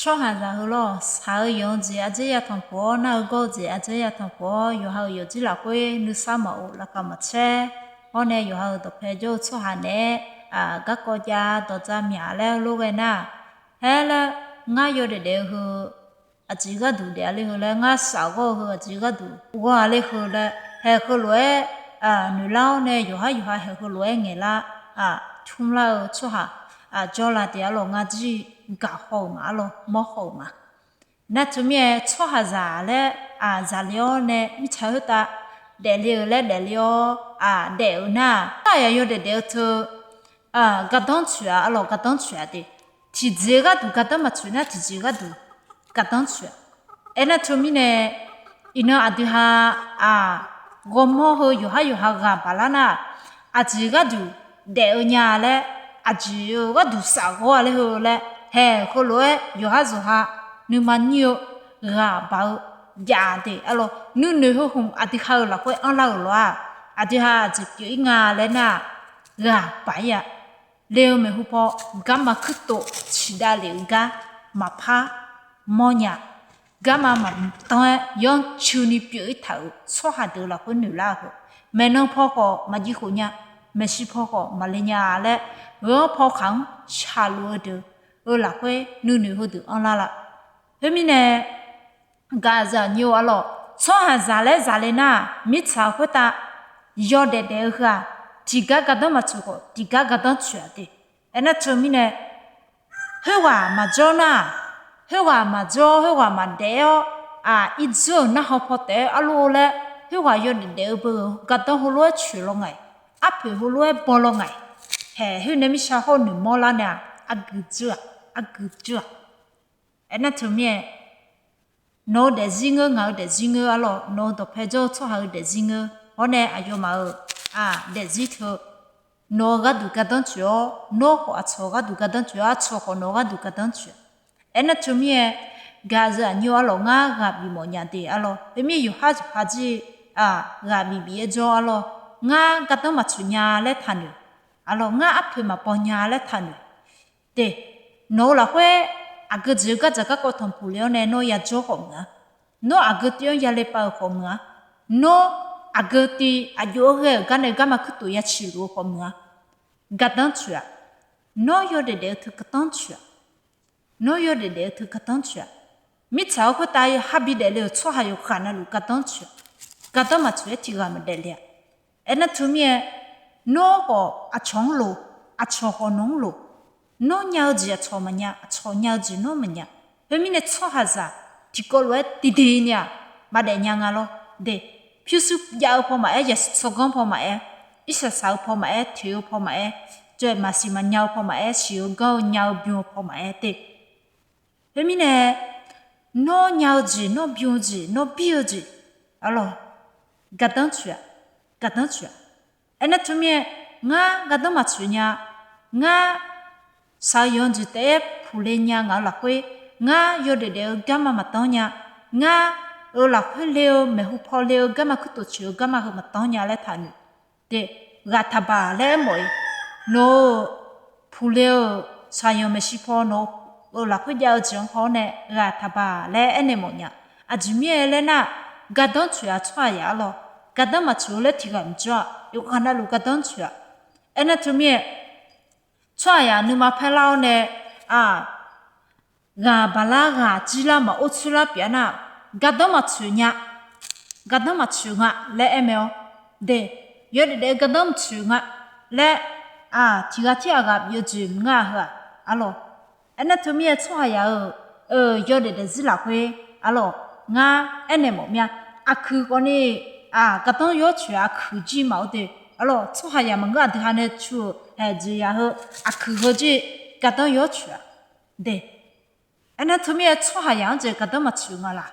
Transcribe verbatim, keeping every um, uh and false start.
Tsawrhaqzaq heu lawr, shaq-eu yanq-eu jeq ardzer ya tanqpuq-awr, nar-eu gawr-eu jeq ardzer ya tanqpuq-awr, yawqha-euq yawqjir lafkhoer nuisar maqof, laqkhaq maqcaer. Hawr nae yawqha-euq dawqpae jawr-eu tsawrhaq naeq-aer, garkawv jav dawqdzav myaq laer lof ghae nar, haer laer, ngar yawdaef daef-eu heu aqjeq gharduq daef-a le heu laer, ngar shafghawr-eu heu aqjeq gharduq ghawr-a le heu laer, haeq heulof-aer noeqlar-awr nae, yawqhar yawqha haeq heulof-aer ngaeqlar, tmr lar-eu tsawrhaq jawrla taef-a lawr. Ngar jir gaq haw-euq ma arlawr, mawr haw-euq ma. Nar teumirnae tsawrhaqzaq laer zaqle-awr nae mirtsaq khoertav daefle-eu laer daefle-awr daef-eu nar, aqyaq yawdaef daef-eu teu gardanr tsoeq-a arlawr, gardanr tsoeq-a de. Tiqjeq gharduq gardanr maqtsoeq nar, tiqjeq gharduq gardanr tsoeq-a. Aernar teumirnae iqnan aqdui ha ghawrmawr heu yawqhar yawqha ghaq baqlar nar, aqjeq gharduq daef-eu nya laer, aqjeq-eu gharduq shafghawr-a le heu laer, haeq heulof-aer yawqhar zawqha nuima nyir-eu ghaq baq-eu jav de arlawr. Nuinoeq heu hmq aqdui ha-euq lafkhoer anrlar-euq lof-aq, aqdui ha aqjeq pyeuf-ir nga laer nar, ghaq baq-ir-a. Le-eu maeqhu paw garma kuirtof ciqdav lef-eu gar maqpar mawrnya. Garma maqdanr-aer yanrcuini pyeuf-ir taq-euq tsawrhaq deuq lafkhoer noeqlar-eu heu, maeqnan paw khawf maqjiv khof nya, maeqshi paw khawf maqle nya laer, gheu-anr paw khaq-anr shaqluf-eu deuq-eu lafkhoer nuinoeq heudeuq anrlar la. Khoermirnae, gaqzaq nyi-eu arlawr, tsawrhaqzaq laer zaqle nar, mirtsaq khoertav yawdaef daef-eu heu-aq, tiqgar gardanr maqtsoeq khawf tiqgar gardanr tsoeq-a de. Aernar teumirnae, khoerghaq maqjawr nar, khoerghaq maqjawr, khoerghaq maqdaef-awr, irdzeur-euq narhaq paw taef-aer arluf-eu laer, khoerghaq yawdaef daef-eu beu gardanr heulof-aer tsoeq law nga-iq, arpoeq heulof-aer baw law nga-iq, haeq khoer nae mirtsaq hawr noeqmawr lar nae-aq, argui dzeur-aq, argui dzeur-aq. Aernar teumirnae, nawq-eu daefzir ngeur, ngaq-eu daefzir ngeur arlawr, nawq-eu dawqpae jawr-eu tsawrhaq-eu daefzir ngeur, hawr nae aqyawfmaf-euq daefzir teu, nawq-eu gharduq gardanr tsoeq-awr, nawr khawf aqcawq gharduq gardanr tsoeq-awr, aqcawq khawf nawq-eu gharduq gardanr tsoeq-a. Aernar teumirnae, gaqzaq nyi-eu arlawr, ngar ghaq bifmawf nya de arlawr. Khoermir yawqhar jeqpaq jir ghaq bif bif-aer jawr arlawr, ngar gardanr maqtsoeq nya laer taqnoeq arlawr, ngar arpoeq maqbaw nya laer taqnoeq de. Nawq-eu lafkhoer aqgeu jeq-eu gardzaq garkawv tanqpuq le-awr nae nawr yajawr khawf muiq-a. Nawr aqgeu tiv-anr yale pav-euq khawf muiq-a. Nawr aqgeu tiv aqjox-aer ghae-euq gar nae garma kuirtof yaciq luf-eu khawf muiq-a. Gardanr tsoeq-aq. Nawr yawdaef daef-eu teu gardanr tsoeq-aq. Nawr yawdaef daef-eu teu gardanr tsoeq-aq. Mirtsaq-eu khoertav harbi daefle-euq tsawrhaq yawqghaq navluf gardanr tsoeq-aq. Gardanr maqtsoeq-aer tiqghaq maqdaef le-a. Aernar teumirnae, nawr khawf aqcawq-anr loq, aqcawq khawf nawq-anr loq. Nawr nya-eu jeq aqcawq maqnya, aqcawq nya-eu jeq nawr maqnya. Khoermirnae tsawrhaqzaq tiqkawv lof-aer tiqdui ni-aq, maqdaef nya nga lawr de. Pyurshuir jav-eu paw maqaer, yasiq tsawrganr paw maqaer, irsaq saq-eu paw maqaer, toeq-eu paw maqaer, maqsiq maqnya-eu paw maqaer, siq-eu ganr-eu nya-eu bym-eu paw maqaer de. Khoermirnae, nawr nya-eu jeq, nawr bym-eu jeq, nawr bir-eu jeq arlawr, gardanr tsoeq-aq, gardanr tsoeq-aq. Aernar teumirnae, ngar gardanr maqtsoeq nya, ngar shaq-eu yanq-eu jeq taef-aer puqle nya ngaq-eu lafkhoer, ngar yawdaef daef-eu garma maqdanr nya, ngar-eu lafkhoer le-eu maeqhu paw le-eu garma kuirtof tsoeq-eu garma heu maqdanr nya laer taqnoeq de. Ghaq taqbaq laer aermawf-iq, nawq-eu puqle-euq shaqyanq maeqshi paw nawq-eu lafkhoer jav-eu jeq-anr haw-awr nae ghaq taqbaq laer aernaeq mawf nya. Aqjeq mirnae laer nar, gardanr tsoeq-aq tsawrhaqzaq arlawr, gardanr maqtsoeq-eu laer tiqghaq maqjawr-aq, yawqghaq navluf gardanr tsoeq-aq. Aernar teumirnae, tsawrhaqzaq nuima paerlar-awr nae, aq, ghaq baqlar ghaq jirlar maqor tsoerlar pyeuf-a nar, gardanr maqtsoeq nya, gardanr maqtsoeq nga laer aer mae-awr de. Yawdaef daef-eu gardanr maqtsoeq nga laer, aq, tiqghaq tirghaq ghaq bif-eu jeq maqngeur-a heu-aq arlawr. Aernar teumirnae tsawrhaqzaq-euq yawdaef daefzir lafkhoer arlawr, ngar aernaeq mawf mir-a. Aqkuiq khawfni, aq, gardanr yawr tsoeq-aq, aqkuiq jir maqor de arlawr. Tsawrhaqzaq maqngeur, aqdui ha nae cu-euq haeq jeqzaq heu aqkuiq heu jir gardanr yawr tsoeq-aq de. Aernar teumirnae tsawrhaqzaq-anr jeq gardanr maqtsoeq nga laq.